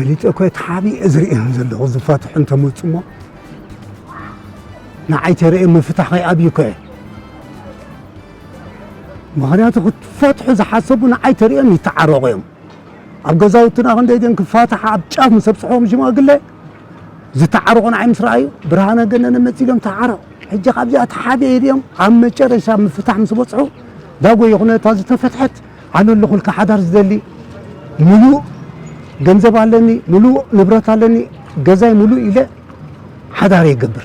ፈሊጠ እኮ ተሓቢኤ ዝርእዮም ዘለኹ ዝፋትሑ እንተመፁ እሞ ንዓይ ተርእዮም ምፍታሕ ከይኣብዩ እኮ እየ። ምኽንያቱ ክትፋትሑ ዝሓሰቡ ንዓይ ተርእዮም ይተዓረቑ እዮም። ኣብ ገዛውትና ክንደይ ድዮም ክፋትሓ ኣብ ጫፍ ምስ ኣብፅሖም ሽማግለ ዝተዓረቑ ንዓይ ምስ ረኣዩ ብርሃነ ገነነ መፂ ኢሎም ተዓረቑ። ሕጂ ካብዚኣ ተሓቢኤ ድዮም ኣብ መጨረሻ ምፍታሕ ምስ በፅሑ ዳጎ ይኹነ እታ ዝተፈትሐት ኣነ ኣለኹልካ ሓዳር ዝደሊ ምሉእ ገንዘብ ኣለኒ፣ ምሉእ ንብረት ኣለኒ፣ ገዛይ ምሉእ ኢለ ሓዳር ይገብር።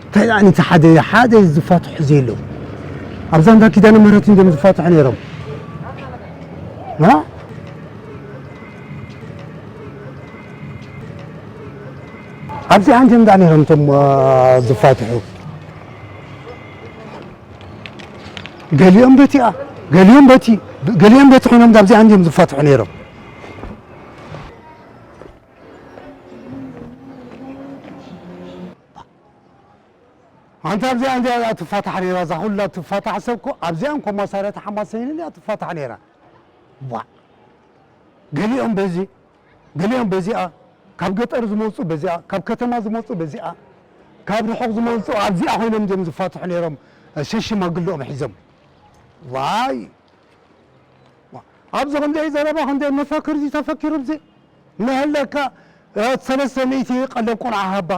እንታይ ደኣ ነቲ ሓደ ሓደ ዝፋትሑ ዘየለዉ? ኣብዛ እንዳ ኪዳነ ምህረት እንድዮም ዝፋትሑ ነይሮም። ና? ኣብዚኣ እንድዮም ደኣ ነይሮም እቶም፣ አ፣ ዝፋትሑ። ገሊኦም በቲኣ፣ ገሊኦም በቲ፣ ገሊኦም በቲ ኮይኖም ኣብዚኣ እንድዮም ዝፋትሑ ነይሮም። ኣንታ ኣብዚኣ እንድያ ትፋታሕ ነይራ፣ እዛ ኩላ ትፋታሕ ሰብ እኮ ኣብዚኣን ኮማሳርያ ተሓማሰይንን እያ ትፋታሕ ነይራ። ዋ! ገሊኦም በዚ፣ ገሊኦም በዚኣ፣ ካብ ገጠር ዝመጹ በዚኣ፣ ካብ ከተማ ዝመጹ በዚኣ፣ ካብ ርሑቕ ዝመጹ ኣብዚኣ ኮይኖም እዮም ዝፋትሑ ነይሮም፣ ሸሽማግለኦም ሒዞም። ዋይ! ኣብዚ ክንደይ ዘረባ፣ ክንደይ መፈክር እዚ ተፈኪሩ ኣብዚ። መሀለካ፣ እ፣ ሰለስተ ሚእቲ ቀለብ ቆልዓ ሃባ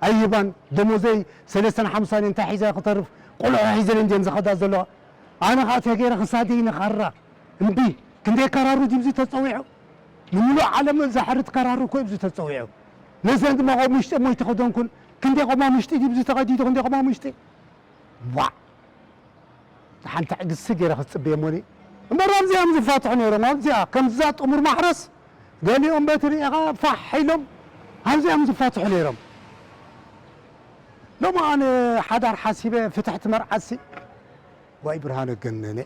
ኣይህባን። ደሞዘይ ሰለስተን ሓምሳን እንታይ ሒዘ ክተርፍ፣ ቆልዑ ሒዘን እንድየን ዝኸዳ ዘለዋ። ኣነ ኸዓ ተገይረ ክሳደይ ንኻራ። እምቢ፣ ክንደይ ከራሩ ድዩ ኣብዚ ተጸዊዑ? ንምሉእ ዓለም ዘሕርድ ከራሩ እኮ እዩ ኣብዚ ተጸዊዑ። ነዘን ድማ ቆም ውሽጢ እሞ ኣይተኸደንኩን። ክንደይ ቆማም ውሽጢ ድዩ ኣብዚ ተቐዲዱ፣ ክንደይ ቆማም ውሽጢ? ዋዕ! ሓንቲ ዕግሲ ገይረ ክጽበየ እሞኒ። እምበር ኣብዚኣ እዮም ዝፋትሑ ነይሮም። ኣብዚኣ ከምዛ ጥሙር ማሕረስ ገሊኦም በቲ ርኢኻ ፋሕ ኢሎም ኣብዚኣ እዮም ዝፋትሑ ነይሮም። ሎሚ ኣነ ሓዳር ሓሲበ ፍትሕቲ መርዓሲ ዋይ ብርሃነ ገነነ።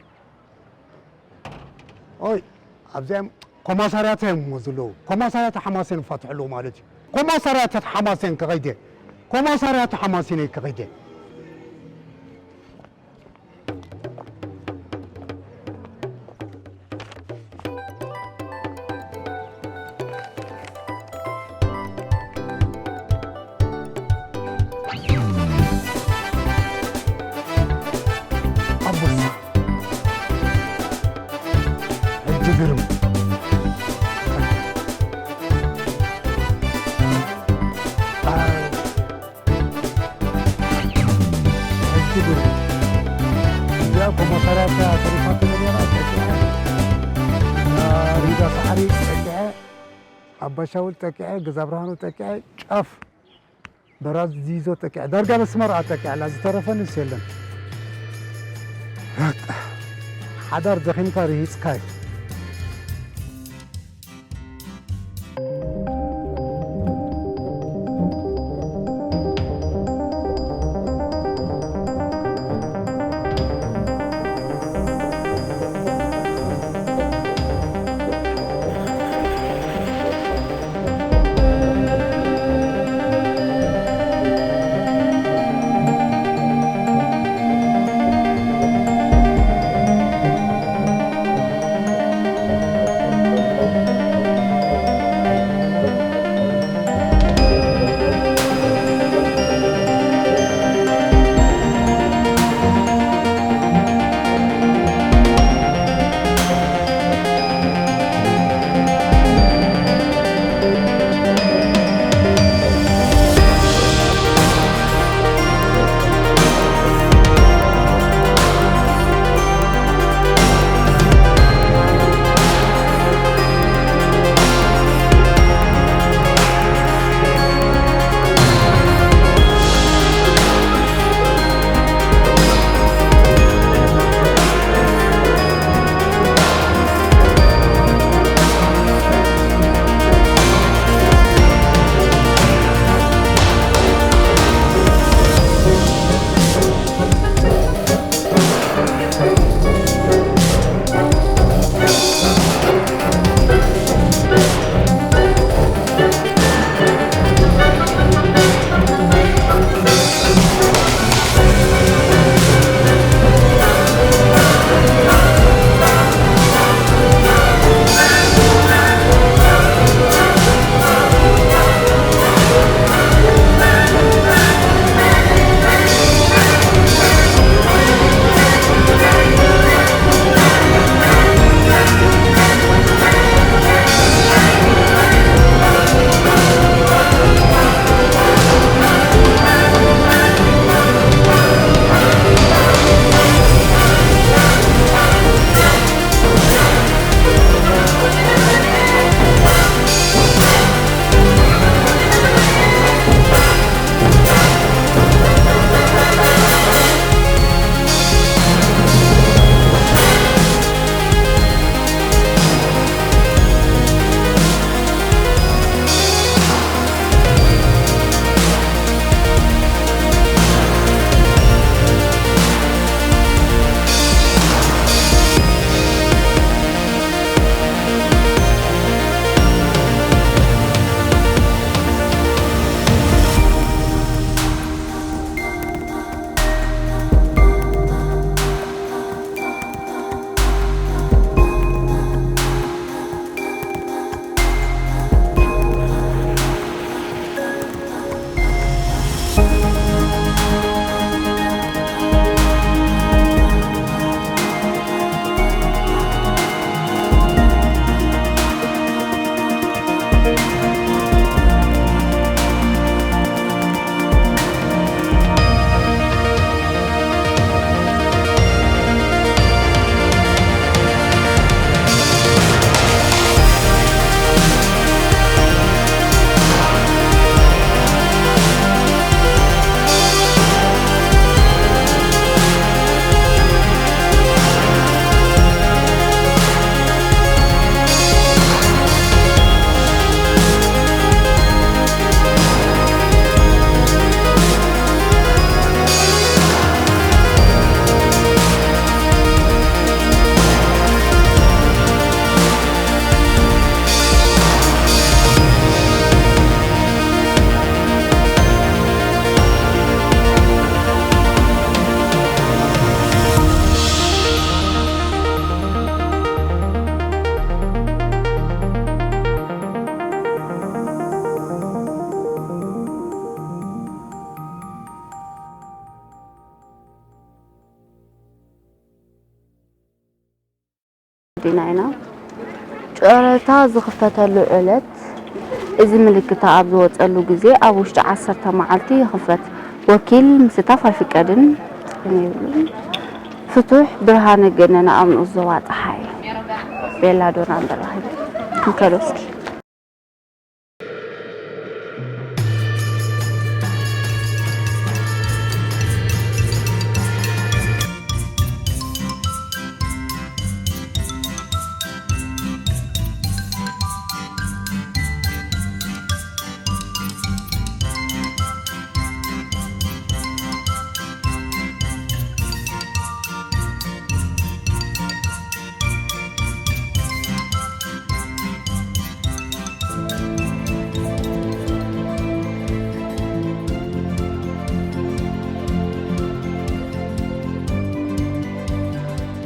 ኦይ ኣብዚኣ እዮም ኮማሳርያታ እዮም እሞ ዘለዉ። ኮማሳርያታ ሓማሴን ይፋትሑ ኣለዉ ማለት እዩ። ኮማሳርያታ ሓማሴን ከኸይደ ኮማሳርያታ ሓማሴን ከኸይደ ኣቦስ ሕጂ ግርም ሕጂ ግን እዚኣ ኮሞሳርያ እያ ተሪፋትኒ ነይራ፣ ጠቂዐ። ሪዳ ሰዓሪ ጠቂዐ፣ ኣባ ሻውል ጠቂዐ፣ ገዛ ብርሃኑ ጠቂዐ፣ ጫፍ በራዚ ዚዞ ጠቂዐ፣ ዳርጋ መስመር እያ ጠቂዐ፣ ላ ዝተረፈ ንስ የለን። በቃ፣ ሓዳር ደኺምካ ርሂጽካ እዩ። ኢና ኢና። ጨረታ ዝኽፈተሉ ዕለት፣ እዚ ምልክታ ኣብ ዝወጸሉ ግዜ ኣብ ውሽጢ ዓሰርተ መዓልቲ ይኽፈት። ወኪል ምስታፍ ኣይፍቀድን። ፍቱሕ ብርሃነ ገነነ ኣብ ንኡስ ዞባ ጸሓይ። ቤላ ዶና በራኺ። ንከዶ እስኪ።